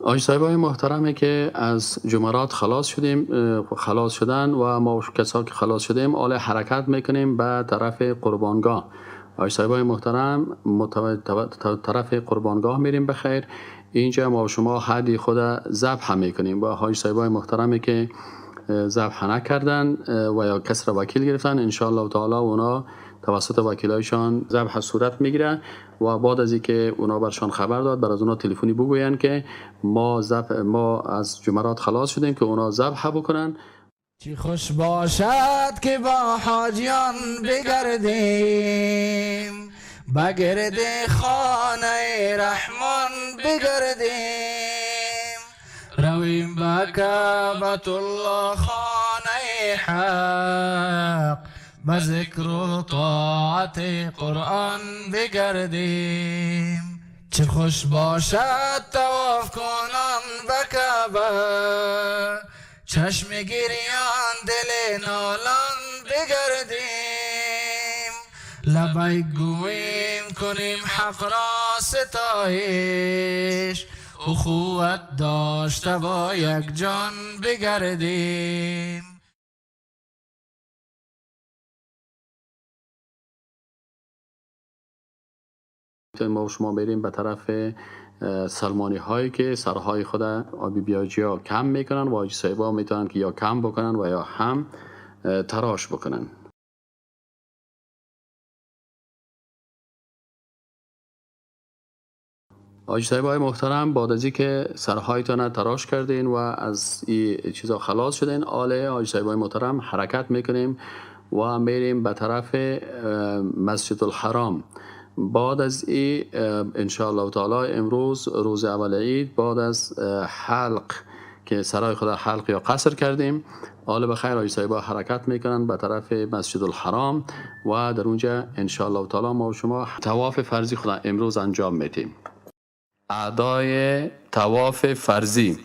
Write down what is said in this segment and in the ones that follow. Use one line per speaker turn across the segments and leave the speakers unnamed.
حاجی صاحبای محترمه که از جمرات خلاص شدیم، خلاص شدن و ما کسا که خلاص شدیم حالا حرکت میکنیم به طرف قربانگاه. حاجی صاحبای محترم طرف قربانگاه میریم بخیر. اینجا ما شما هدی خود ذبح میکنیم و حاجی صاحبای محترمی که ذبح نکردن و یا کس را وکیل گرفتن، ان شاء الله تعالی اونا توسط وکیلایشان ذبح صورت میگیره و بعد از اینکه اونا برشان خبر داد، بر از اونا تلفنی بگوین که ما از جمرات خلاص شدیم که اونا ذبح بکنن.
چی خوش باشد که با حاجیان بگردیم، بگرد خانه رحمان بگردیم، رویم به کعبة الله خانه حق، به ذکر و طاعت قرآن بگردیم. چه خوش باشد طواف کنان به کعبه، چشم گریان دل نالان بگردیم، لبیک گوییم کنیم حق را ستایش، اخوت داشته با یک جان بگردیم.
ما و شما بریم به طرف سلمانی هایی که سرهای خود آبی بیاجی ها کم میکنن و حاجی صاحبا میتونن که یا کم بکنن و یا هم تراش بکنن. حاجی صاحبای محترم بعد از اینکه سرهایتان تراش کردین و از این چیزا خلاص شدین، آله حاجی صاحبای محترم حرکت میکنیم و میریم به طرف مسجد الحرام. بعد از این ان شاء الله تعالی امروز روز اول عید، بعد از حلق که سرای خدا حلق یا قصر کردیم، آل بخیر حاجی صاحبا حرکت میکنن به طرف مسجد الحرام و در اونجا ان شاء الله تعالی ما و شما طواف فرضی خدا امروز انجام میدیم. ادای طواف فرضی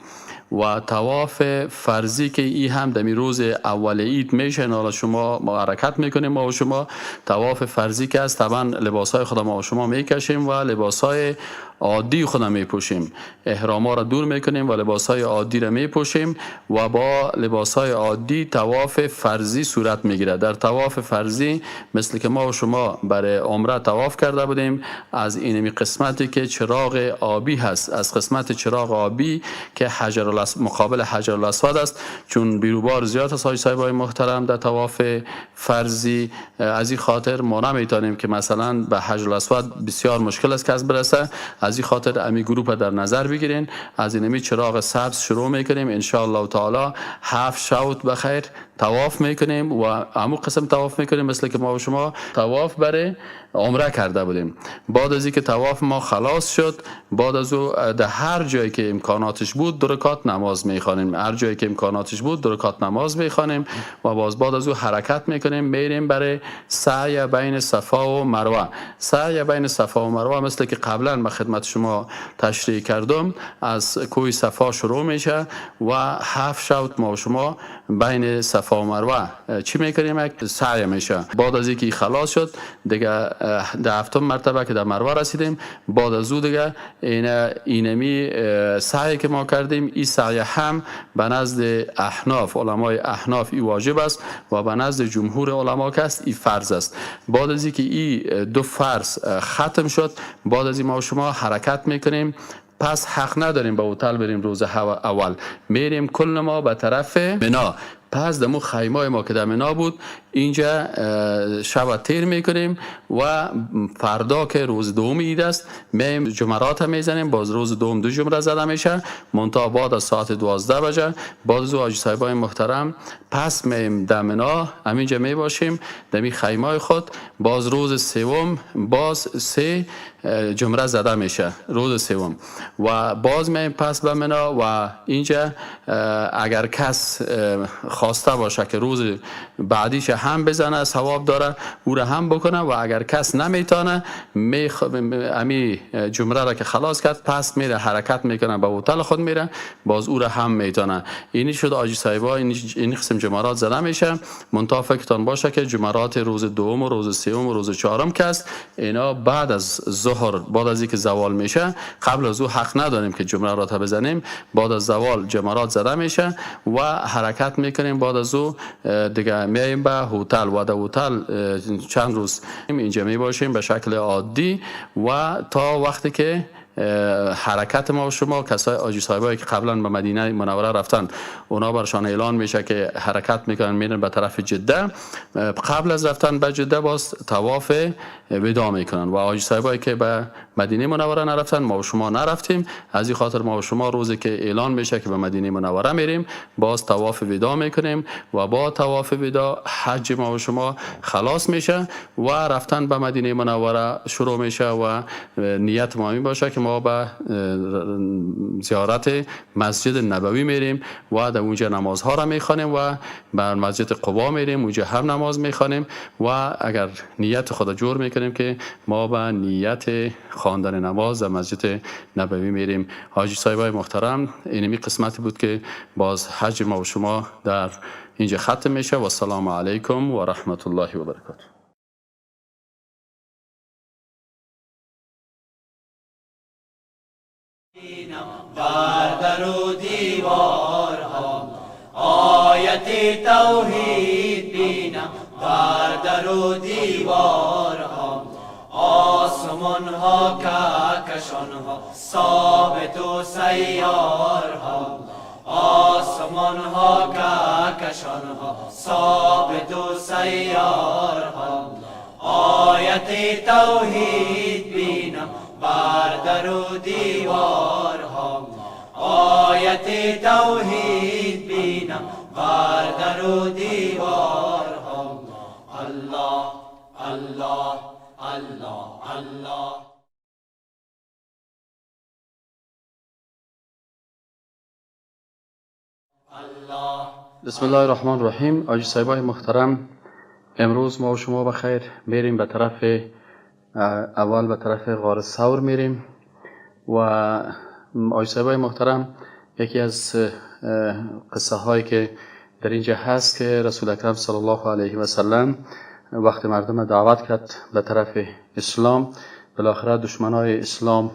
و طواف فرضی که ای هم در روز اول عید میشه، حالا شما ما حرکت میکنیم ما و شما طواف فرضی که است، طبعا لباسهای خود ما و شما میکشیم و لباسهای عادی خود میپوشیم، احراما را دور میکنیم و لباسهای عادی را میپوشیم و با لباسهای عادی طواف فرضی صورت میگیره. در طواف فرضی مثل که ما و شما برای عمره طواف کرده بودیم، از اینمی قسمتی که چراغ آبی هست، از قسمت چراغ آبی که مقابل حجر الاسود است، چون بیروبار زیاد است حاجی صاحبای محترم در طواف فرضی، از این خاطر ما نمیتونیم که مثلا به حجر الاسود بسیار مشکل است که از برسه، از این خاطر امی گروپ در نظر بگیرین. از اینمی چراغ سبز شروع میکنیم ان شاء الله تعالی 7 شوط بخیر طواف میکنیم و همون قسم طواف میکنیم مثل که ما و شما طواف برای عمره کرده بودیم. بعد از اینکه طواف ما خلاص شد، بعد از او در هر جایی که امکاناتش بود 2 رکعت نماز میخوانیم، هر جایی که امکاناتش بود 2 رکعت نماز میخوانیم و باز بعد از او حرکت میکنیم میریم برای سعی بین صفا و مروه. سعی بین صفا و مروه مثل که قبلا من خدمت شما تشریح کردم، از کوه صفا شروع میشه و 7 شوط ما و شما بین صفا و مروه چی میکنیم؟ یک سعی میشه. بعد از اینکه خلاص شد دیگه در 7 مرتبه که در مروه رسیدیم، بعد از او دیگه اینمی سعی که ما کردیم، این سعی هم به نزد احناف، علمای احناف ای واجب است و به نزد جمهور علما که است ای فرض است. بعد از اینکه این 2 فرض ختم شد، بعد از این ما شما حرکت میکنیم. پس حق نداریم به هتل بریم روز اول، میریم کل ما به طرف منا. پس دمو خیمای ما که در منا بود اینجا شب تیر میکنیم و فردا که روز دوم عید است میم جمرات هم میزنیم. باز روز دوم 2 جمره زده میشه، منتها بعد از ساعت 12 بجه. بعد از حاجی صاحبای محترم پس میم در منا همینجا میباشیم دمی خیمای خود. باز روز سوم باز 3 جمره زده میشه روز سوم و باز میم پس به منا و اینجا اگر کس خواسته باشه که روز بعدیش هم بزنه ثواب داره، او را هم بکنه. و اگر کس نمیتونه امی جمره را که خلاص کرد پس میره حرکت میکنه به هتل خود میره، باز او را هم میتونه. اینی شد حاجی صاحبا، این قسم جمرات زده میشه. منتها فکرتان باشه که جمرات روز دوم و روز سوم و روز چهارم که است، اینا بعد از ظهر، بعد از اینکه زوال میشه، قبل از او حق نداریم که جمرات بزنیم. بعد از زوال جمرات زده میشه و حرکت میکنیم. بعد از او دیگه میایم به هتل و در هتل چند روز اینجا میباشیم به شکل عادی و تا وقتی که حرکت ما و شما کسای حاجی صاحبایی که قبلا به مدینه منوره رفتن، اونا برشان اعلان میشه که حرکت میکنن میرن به طرف جده. قبل از رفتن به جده باز طواف وداع میکنن و حاجی صاحبایی که به مدینه منوره نرفتن، ما و شما نرفتیم، از این خاطر ما و شما روزی که اعلان میشه که به مدینه منوره میریم باز طواف وداع میکنیم و با طواف وداع حج ما و شما خلاص میشه و رفتن به مدینه منوره شروع میشه و نیت ما می باشه که ما به زیارت مسجد نبوی میریم و در اونجا نمازها را میخوانیم و بر مسجد قبا میریم، اونجا هم نماز میخوانیم و اگر نیت خود جور میکنیم که ما به نیت خواندن نماز در مسجد نبوی میریم. حاجی صاحبای محترم، اینمی قسمتی بود که باز حج ما و شما در اینجا ختم میشه. و السلام علیکم و رحمت الله و برکاته.
بر در و دیوارها آیت توحید بینم، بر در و دیوارها آسمان ها کهکشان ها ثابت و سیارها، آسمان ها کهکشان ها ثابت و سیارها، آیت توحید بینم بر در و دیوارها، آیت توحید بینم بر در و دیوارها. الله الله الله الله. الله.
بسم الله الرحمن الرحیم. حاجی صاحبای محترم، امروز ما و شما بخیر میریم به طرف اول به طرف غار ثور میریم و حاجی صاحبای محترم، یکی از قصه هایی که در اینجا هست که رسول اکرم صلی الله علیه و سلم وقت مردم دعوت کرد به طرف اسلام، بالاخره دشمنای اسلام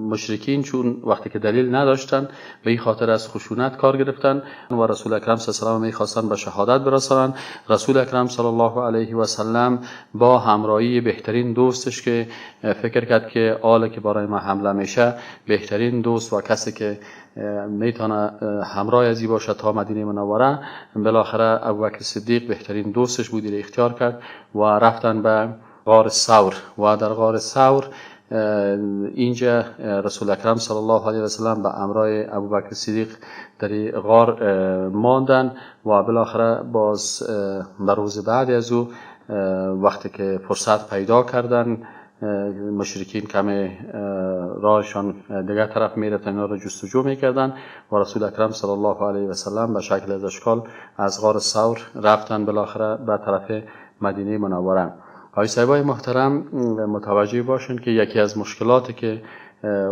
مشرکین چون وقتی که دلیل نداشتن به این خاطر از خشونت کار گرفتن و رسول اکرم صلی الله علیه و سلم میخواستن به شهادت برسانن. رسول اکرم صلی الله علیه و سلم با همراهی بهترین دوستش که فکر کرد که آله که برای ما حمله میشه بهترین دوست و کسی که میتونه همراه ازی باشه تا مدینه منوره، بالاخره ابوبکر صدیق بهترین دوستش بود، اختیار کرد و رفتن به غار ثور و در غار ثور اینجا رسول اکرم صلی الله علیه و سلم به امرای ابوبکر صدیق در غار ماندن و بالاخره باز به روز بعد از او وقتی که فرصت پیدا کردن مشرکین کمی راهشان دیگر طرف میرفتن، اینا را جستجو میکردن و رسول اکرم صلی الله علیه و سلم به شکل از اشکال از غار ثور رفتن بالاخره به طرف مدینه منوره. حاجی صاحبای محترم، متوجه باشین که یکی از مشکلاتی که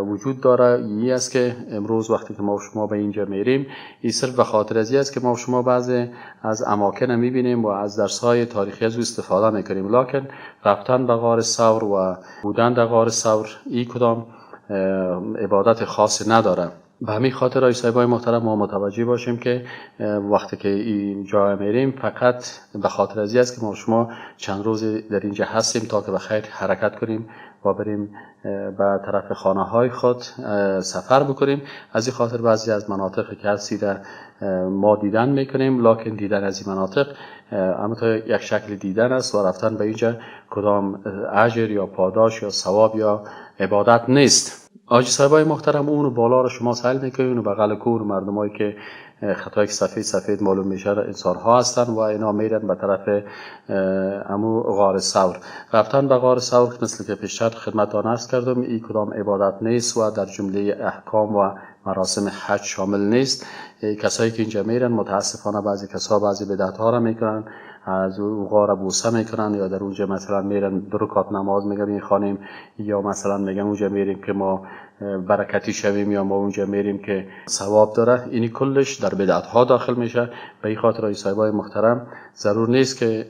وجود داره این است که امروز وقتی که ما و شما به اینجا میریم، این صرف به خاطر از این است که ما و شما بعضی از اماکن میبینیم و از درس‌های تاریخی از او استفاده میکنیم، لکن رفتن به غار ثور و بودن در غار ثور این کدام عبادت خاصی نداره. به همین خاطر حاجی صاحبای محترم ما متوجه باشیم که وقتی که اینجا میریم فقط به خاطر از این است که ما شما چند روز در اینجا هستیم تا که به خیر حرکت کنیم و بریم به طرف خانه های خود سفر بکنیم. از این خاطر بعضی از مناطق که هستی در ما دیدن میکنیم، لکن دیدن از این مناطق اما تا یک شکل دیدن است و رفتن به اینجا کدام اجر یا پاداش یا ثواب یا عبادت نیست. حاجی صاحبای محترم، اونو بالا رو شما سیل میکنید، اونو بغل کور مردمایی که خطایی که سفید سفید معلوم میشه انسان ها هستن و اینا میرن به طرف امو غار ثور. رفتن به غار ثور مثل که پیشتر خدمتتان عرض کردم این کدام عبادت نیست و در جمله احکام و مراسم حج شامل نیست. کسایی که اینجا میرن متاسفانه بعضی کسا بعضی بدعت ها را میکنن، از او غار بوسه میکنن، یا در اونجا مثلا میرن دو رکعت نماز میگن میخوانیم، یا مثلا میگن اونجا میریم که ما برکتی شویم، یا ما اونجا میریم که ثواب داره. اینی کلش در بدعت ها داخل میشه. به این خاطر حاجی صاحبای محترم ضرور نیست که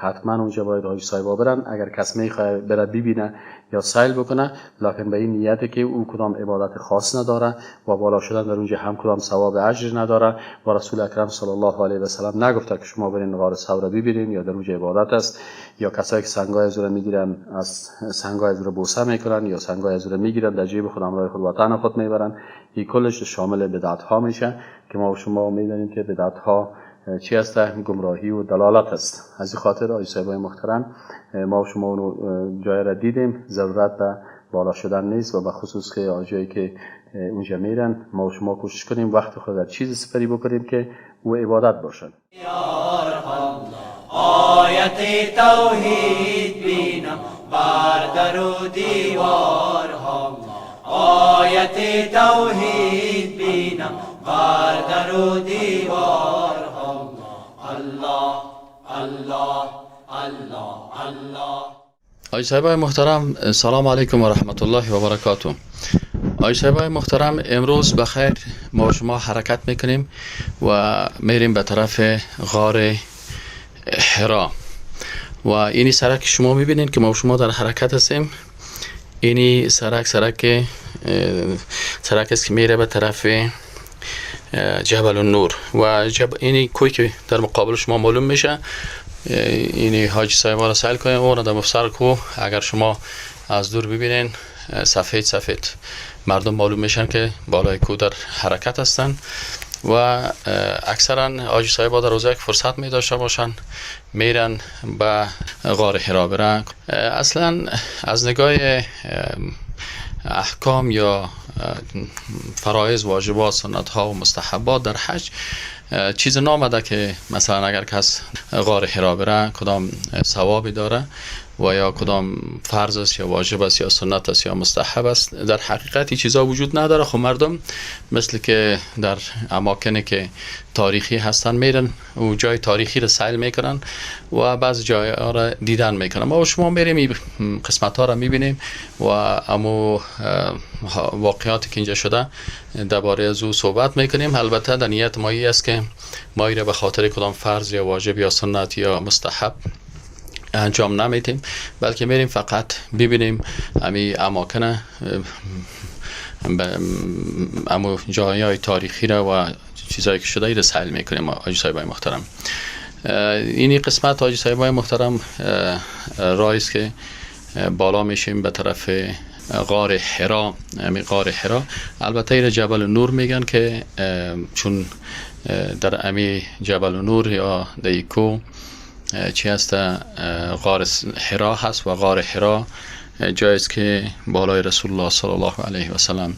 حتما اونجا باید حاجی صاحبا برن. اگر کس میخواد بره ببینه یا سیل بکنه، لکن به این نیت که او کدام عبادت خاص نداره و بالا شدن در اونجا هم کدام ثواب اجر نداره و رسول اکرم صلی الله علیه و سلم نگفته که شما برین غار ثور ببینین یا در اونجا عبادت است، یا کسایی که سنگای از میگیرن از سنگای از بوسه میکنن یا سنگای از میگیرن در جیب خود همراه خود وطن خود میبرن. این کلش شامل بدعت ها میشه که ما و شما میدانیم که بدعت ها چی است؟ گمراهی و دلالت است. از این خاطر آقای صاحبای محترم ما و شما اونو جای را دیدیم، ضرورت به بالا شدن نیست و به خصوص که جایی که اونجا میرن ما و شما کوشش کنیم وقت خود در چیز سپری بکنیم که او عبادت باشد.
آیت توحید بینم بر در و دیوارها، آیت توحید بینم بر در و دیوارها. الله الله الله الله.
آقای صاحبای محترم سلام علیکم و رحمت الله و برکاته. آقای صاحبای محترم امروز بخیر ما شما حرکت میکنیم و میریم به طرف غار حرا و اینی سرک شما میبینین که ما شما در حرکت هستیم. اینی سرک سرک است که میره به طرف جبل النور و اینی کوی که در مقابل شما معلوم میشه. اینی حاجی صاحب را سیل کنیم اون در مفسر کو، اگر شما از دور ببینین سفید سفید مردم معلوم میشن که بالای کو در حرکت هستن و اکثرا حاجی صاحبا در روزایی که فرصت می داشته باشن میرن به غار حرا برن. اصلا از نگاه احکام یا فرایض، واجبات، سنت ها و مستحبات در حج چیز نامده که مثلا اگر کس غار حرا بره کدام ثوابی داره و یا کدام فرض است یا واجب است یا سنت است یا مستحب است. در حقیقت این چیزا وجود نداره. خب مردم مثل که در اماکنی که تاریخی هستن میرن و جای تاریخی رو سیل میکنن و بعض جای ها را دیدن میکنن. ما و شما میریم این قسمت ها را میبینیم و امو واقعاتی که اینجا شده درباره از او صحبت میکنیم. البته در نیت ما این است که ما را به خاطر کدام فرض یا واجب یا سنت یا مستحب انجام نمیتیم، بلکه میریم فقط ببینیم امی اماکن امو جای تاریخی را و چیزایی که شده را سیل میکنیم. حاجی صاحبای محترم اینی قسمت حاجی صاحبای محترم راهی است که بالا میشیم به طرف غار حرا. امی غار حرا البته ایره جبل نور میگن که چون در امی جبل نور یا دیکو چی هست غار حرا هست و غار حرا جایی است که بالای رسول الله صلی الله علیه و سلم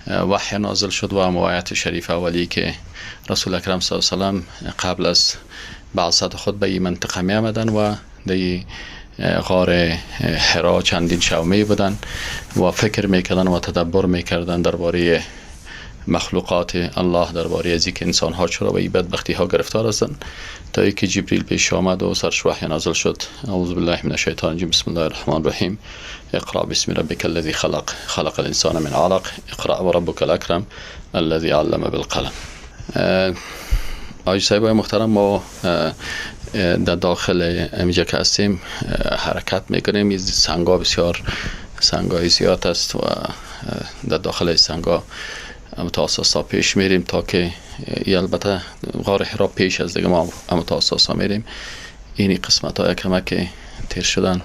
وحی نازل شد و موعظه شریف اولی که رسول اکرم صلی الله علیه و سلم قبل از بعثت خود به این منطقه می آمدن و در غار حرا چندین شب می بودن و فکر میکردن و تدبر میکردن درباره مخلوقات الله، درباره از اینکه انسان ها چرا به این بدبختی ها گرفتار هستند، تا اینکه جبریل پیش آمد و سرش وحی نازل شد. اعوذ بالله من الشیطان الرجیم، بسم الله الرحمن الرحیم، اقرأ باسم ربک الذی خلق، خلق الانسان من علق، اقرأ وربک الاکرم الذی علم بالقلم. آقای صاحب محترم ما در داخل اینجا که هستیم حرکت میکنیم. این سنگا بسیار سنگای زیاد است و در داخل سنگا متاسسا پیش میریم تا که البته غار حرا پیش از دیگه ما متاسسا میریم. این قسمت های کمک تیر شدن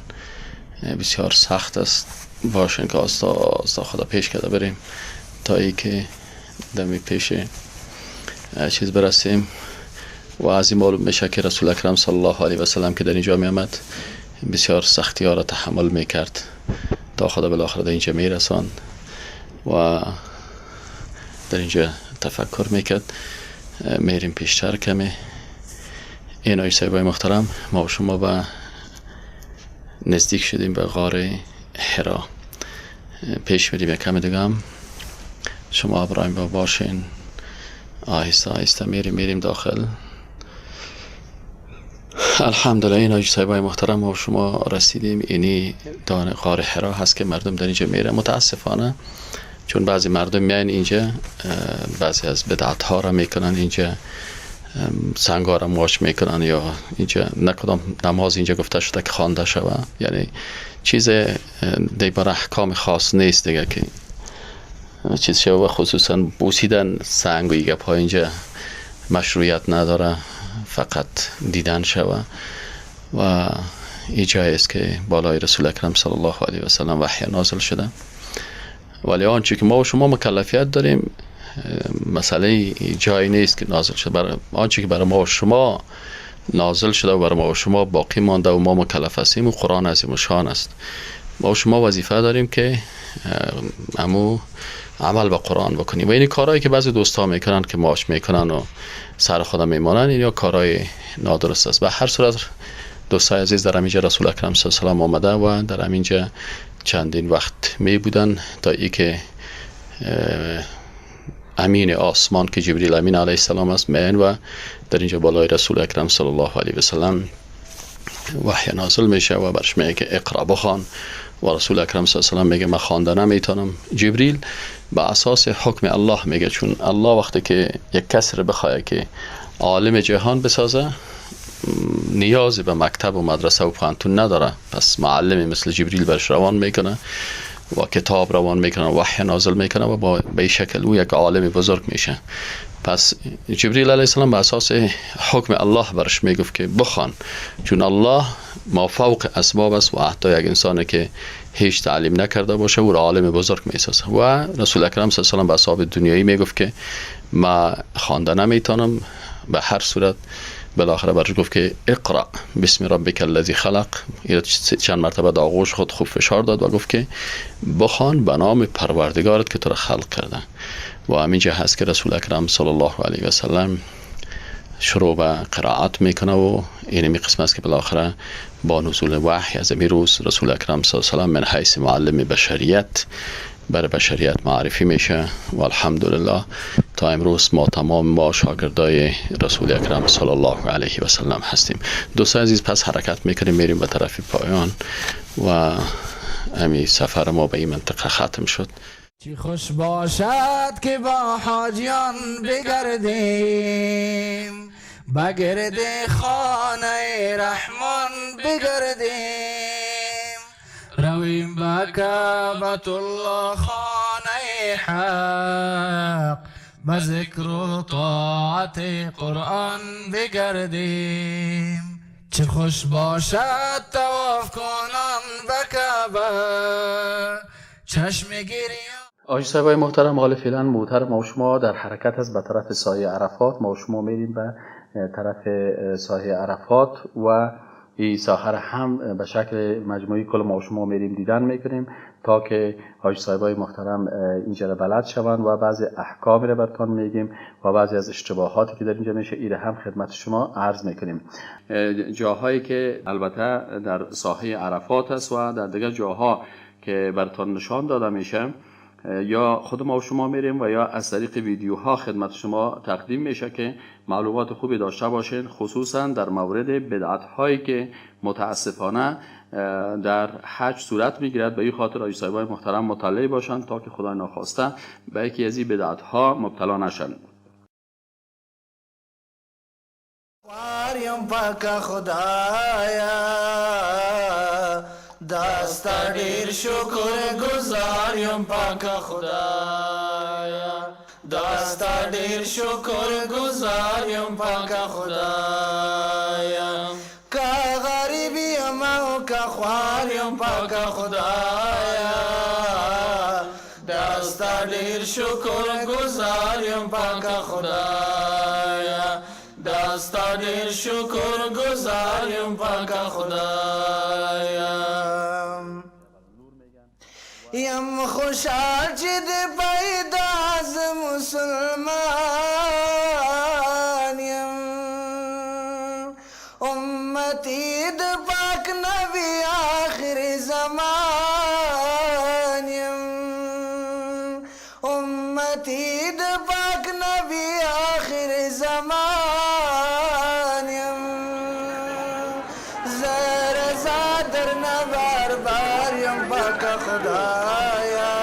بسیار سخت است، باشن که آستا آستا خدا پیش کرده بریم تا ای که دمی پیش چیز برسیم. و از این معلوم میشه که رسول اکرم صلی الله علیه و سلم که در اینجا می آمد بسیار سختی ها را تحمل میکرد تا خدا بالاخره در اینجا میرساند و در اینجا تفکر میکرد. میریم پیشتر کمی. این آقای صاحبای محترم ما و شما به نزدیک شدیم به غار حرا، پیش میریم یک کمی دیگه هم شما ابراهیم با باشین. آهسته آهسته میریم داخل. الحمدلله این حاجی صاحبای محترم ما شما رسیدیم. اینی دان غار حرا هست که مردم در اینجا میره. متاسفانه چون بعضی مردم میان اینجا بعضی از بدعت ها را میکنن، اینجا سنگا را ماچ میکنن، یا اینجا نکدام نماز اینجا گفته شده که خوانده شوه، یعنی چیز دیگه احکام خاص نیست دیگه که چیز شوه، خصوصا بوسیدن سنگ و ایگه پا اینجا مشروعیت نداره، فقط دیدن شوه. و این جایی است که بالای رسول اکرم صلی الله علیه و سلم وحی نازل شده. ولی آنچه که ما و شما مکلفیت داریم مسئله جایی نیست که نازل شده، برای آنچه که برای ما و شما نازل شده و برای ما و شما باقی مانده و ما مکلف هستیم و قرآن عظیم الشان است. ما و شما وظیفه داریم که امو عمل با قرآن بکنیم. و این کارهایی که بعضی دوستا میکنن که ماش میکنن و سر خودم میمانن، این یا کارهای نادرست است. به هر صورت دوستای عزیز، در همینجا رسول اکرم صلی الله علیه و سلم آمده و در همینجا چندین وقت می بودن تا ای که امین آسمان که جبریل امین علیه السلام است میان و در اینجا بالای رسول اکرم صلی الله علیه و سلم وحی نازل میشه و برش میگه که اقرا، بخوان. و رسول اکرم صلی الله علیه و سلم میگه من خوانده نمیتونم. جبریل به اساس حکم الله میگه، چون الله وقتی که یک کس رو بخواد که عالم جهان بسازه نیازی به مکتب و مدرسه و پوهنتون نداره، پس معلمی مثل جبریل برش روان میکنه و کتاب روان میکنه و وحی نازل میکنه و با به شکل او یک عالم بزرگ میشه. پس جبریل علیه السلام به اساس حکم الله برش میگفت که بخوان، چون الله ما فوق اسباب است و حتی یک انسانی که هیچ تعلیم نکرده باشه او را عالم بزرگ میسازه. و رسول اکرم صلی الله علیه و سلم به اصحاب دنیایی میگفت که ما خوانده نمیتونم، به هر صورت بالاخره برش گفت که اقرا بسم ربک الذی خلق. چند مرتبه در آغوش خود خوب فشار داد و گفت که بخوان به نام پروردگارت که تو را خلق کرده. و همینجا هست که رسول اکرم صلی الله علیه و سلم شروع به قرائت میکنه و اینمی قسم است که بالاخره با نزول وحی از این روز رسول اکرم صلی الله علیه و سلم من حیث معلم بشریت بر بشریت معرفی میشه. و الحمدلله تا امروز ما تمام ما شاگردای رسول اکرم صلی الله علیه و سلم هستیم. دوستان عزیز، پس حرکت میکنیم میریم به طرف پایان و همین سفر ما به این منطقه ختم شد.
چی خوش باشد که با حاجیان بگردیم، بگرد خانه رحمان بگردیم، رویم به کعبة الله خانه حق، به ذکر و طاعت قرآن بگردیم. چه خوش باشد طواف کنان به کعبه، چشم گریان.
آجی صاحبای محترم، حال فعلا موتر ما شما در حرکت است به طرف ساحه عرفات. ما شما میریم به طرف ساحه عرفات و این ساحه هم به شکل مجموعی کل ما شما میریم دیدن میکنیم تا که حاج صاحبای محترم اینجا را بلد شوند و بعضی احکام را براتون میگیم و بعضی از اشتباهاتی که در اینجا میشه ایره هم خدمت شما عرض میکنیم. جاهایی که البته در ساحه عرفات است و در دیگر جاها که براتون نشان داده میشه، یا خود ما و شما میریم و یا از طریق ویدیوها خدمت شما تقدیم میشه که معلومات خوبی داشته باشین، خصوصا در مورد بدعت هایی که متاسفانه در حج صورت میگیرد. به این خاطر آقای صاحبای محترم مطلع باشند تا که خدای ناخواسته به یکی از این بدعت ها مبتلا نشن.
دستا ډیر شکر گزار یم پاک خدایا، دستا ډیر شکر گزار یم پاک خدایا، کا غریب یم او کا خوار یم پاک خدایا، دستا ډیر شکر گزار یم پاک خدایا، دستا ډیر شکر گزار یم پاک خدایا. یم خوشحال چې د پیدا ز مسلمان یم، امتی د پاک نبی آخر زمان یم، امتی امتی د پاک نبی آخر زمان یم. زه رضا درنه بار بار یم پاک خدایا،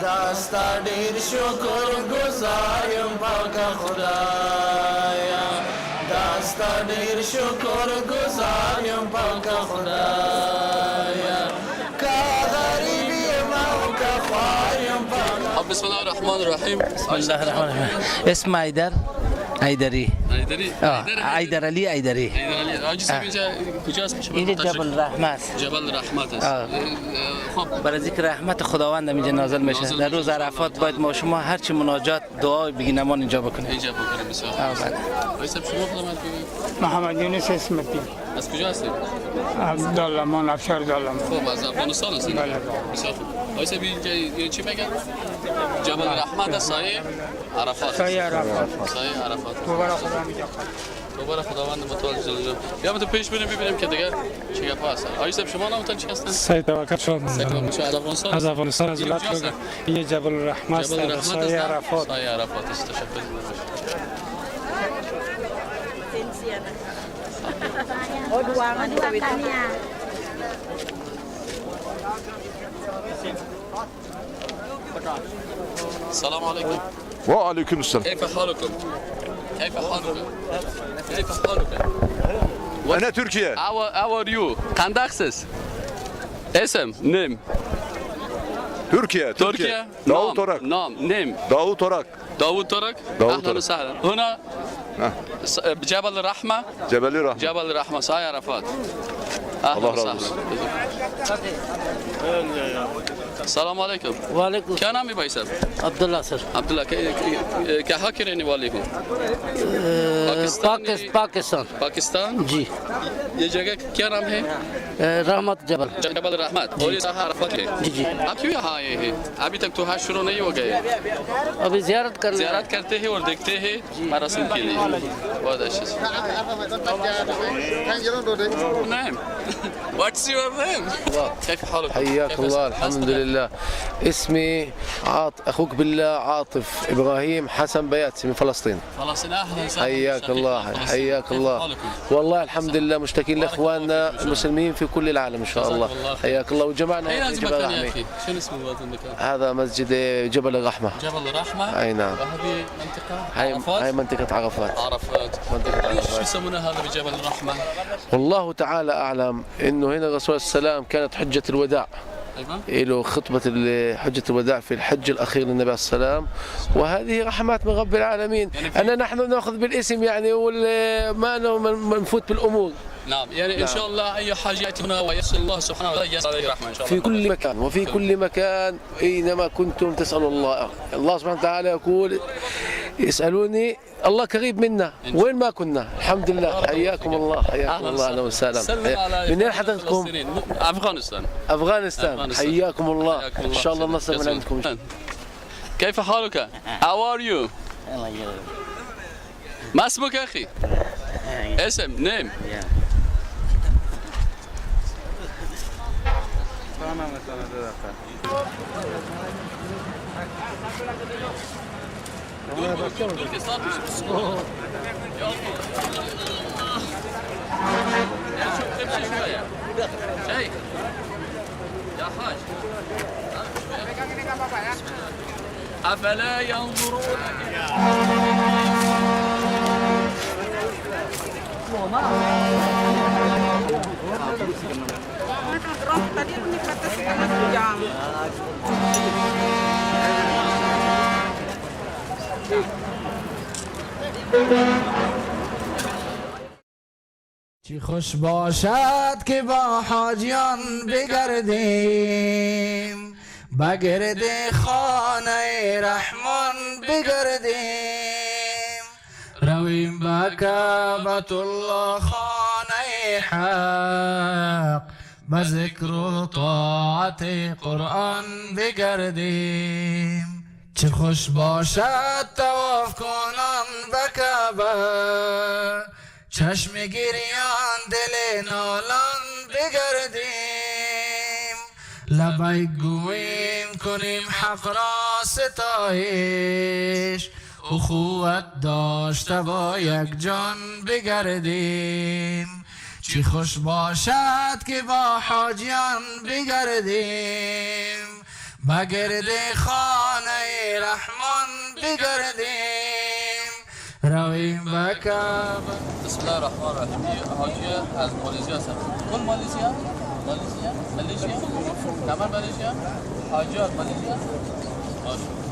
دا ستا ډېر شکر ګزار یم پاک خدایا، دا ستا ډېر شکر ګزار یم پاک خدایا. که غریب یم او که خوار یم پاک.
بسم الله الرحمن الرحیم.
بسم الله الرحمن الرحیم. اسم ایدر ایدری.
ایدری.
ایدر علی ایدری.
ایدر علی. آجی صاحب اینجا کجاست؟ میشه
اینجا جبل رحمت است.
جبل رحمت است. خب
برای ذکر رحمت خداوند اینجا نازل میشه. در روز عرفات باید ما شما هر چی مناجات دعا بگینمان اینجا بکنیم.
اینجا بکنیم. بسیار خوب. آقای صاحب شما خدمت بگید.
محمد یونس اسمتی.
از کجا هستید؟
از دالمان، افشار دالمان.
خب از افغانستان هستید؟
بله.
بسیار خوب. آقای صاحب اینجا چی میگن؟ جبل رحمت سایه عرفات.
سایه عرفات.
سایه عرفات.
توبه خدا میگه.
توبه خداوند متعال جل جلاله. بیا تو پیش بریم ببینیم که دیگه چه گپا هست. آقای صاحب شما نامتون چی هستن؟
سید توکل شد.
سید توکل از افغانستان.
از افغانستان، از ولایت این جبل الرحمه است، سایه عرفات.
سایه عرفات است. تشکر. السلام عليكم.
وعليكم السلام.
كيف حالكم؟ كيف حالك؟ كيف حالك؟
أنا تركيا.
How are you? قندقسز. اسم نيم.
تركيا.
تركيا.
داوود ترك.
نعم نيم.
داوود ترك.
داوود ترك. أهلا وسهلا. هنا جبل الرحمة.
جبل الرحمة.
جبل الرحمة سایه عرفات. أهلا وسهلا. السلام علیکم.
وعلیکم.
क्या नाम है भाई साहब?
अब्दुल्ला सर.
अब्दुल्ला, कहाँ के रहने वाले हो?
पाकिस्तान.
पाकिस्तान
जी.
ये जगह क्या नाम है?
रहमत जबल.
जबल रहमत. और ये अराफत है.
जी जी.
आप क्यों यहाँ आए हैं? अभी तक तो हज शुरू नहीं हो गए.
अभी जियारत कर
जियारत करते हैं और देखते हैं मरासिम के लिए. बहुत अच्छे. نعم. What's your name? كيف حالك؟
حياك الله. الحمد لله. اسمي اخوك بالله عاطف ابراهيم حسن بياتي من فلسطين.
فلسطين. اهلا وسهلا.
حياك الله. حياك الله. والله الحمد لله مشتاقين لاخواننا المسلمين في كل العالم ان شاء الله. حياك الله. وجمعنا في جبل الرحمه.
شنو اسم هذا المكان؟
هذا مسجد جبل الرحمه.
جبل الرحمه.
اي نعم.
وهذه منطقه عرفات.
هاي منطقه عرفات.
عرفات.
منطقه عرفات.
ليش يسمونها هذا بجبل الرحمه؟
والله تعالى اعلم. انه هنا الرسول السلام كانت حجه الوداع.
أيوة.
له خطبة حجة الوداع في الحج الأخير للنبي عليه السلام، وهذه رحمات من رب العالمين.
يعني
أن نحن نأخذ بالاسم يعني وما نفوت بالأمور.
نعم يعني نعم. إن شاء الله أي حاجة يأتي هنا ويسأل الله سبحانه وتعالى عليه رحمة إن شاء الله.
في كل مكان وفي كل مكان أينما كنتم تسألوا الله. الله سبحانه وتعالى يقول اسألوني، الله قريب منا وين ما كنا. الحمد لله. حياكم الله. حياكم الله. اهلا وسهلا. من وين حضرتكم؟
افغانستان.
افغانستان. حياكم الله. ان شاء الله النصر من عندكم.
كيف حالك؟ How are you? ما اسمك اخي؟ اسم نيم. يا حاج أفلا ينظرون
چی خوش باشد که با حاجیان بگردیم، بگرد خانه رحمان بگردیم، رویم به کعبة الله خانه حق، به ذکر و طاعت قرآن بگردیم. چه خوش باشد طواف کنان به کعبه، چشم گریان دل نالان بگردیم، لبیک گوییم کنیم حق را ستایش، اخوت داشته با یک جان بگردیم. چی خوش باشد که با حاجیان بگردیم، بگرد خانه رحمان بگردیم، رویم بکعبه.
بسم الله الرحمن الرحیم. حاجی از مالزی هستم. کل مالزیا؟ مالزیا؟ مالزیا؟ تمام مالزیا؟ حاجی از مالزیا؟ باشه.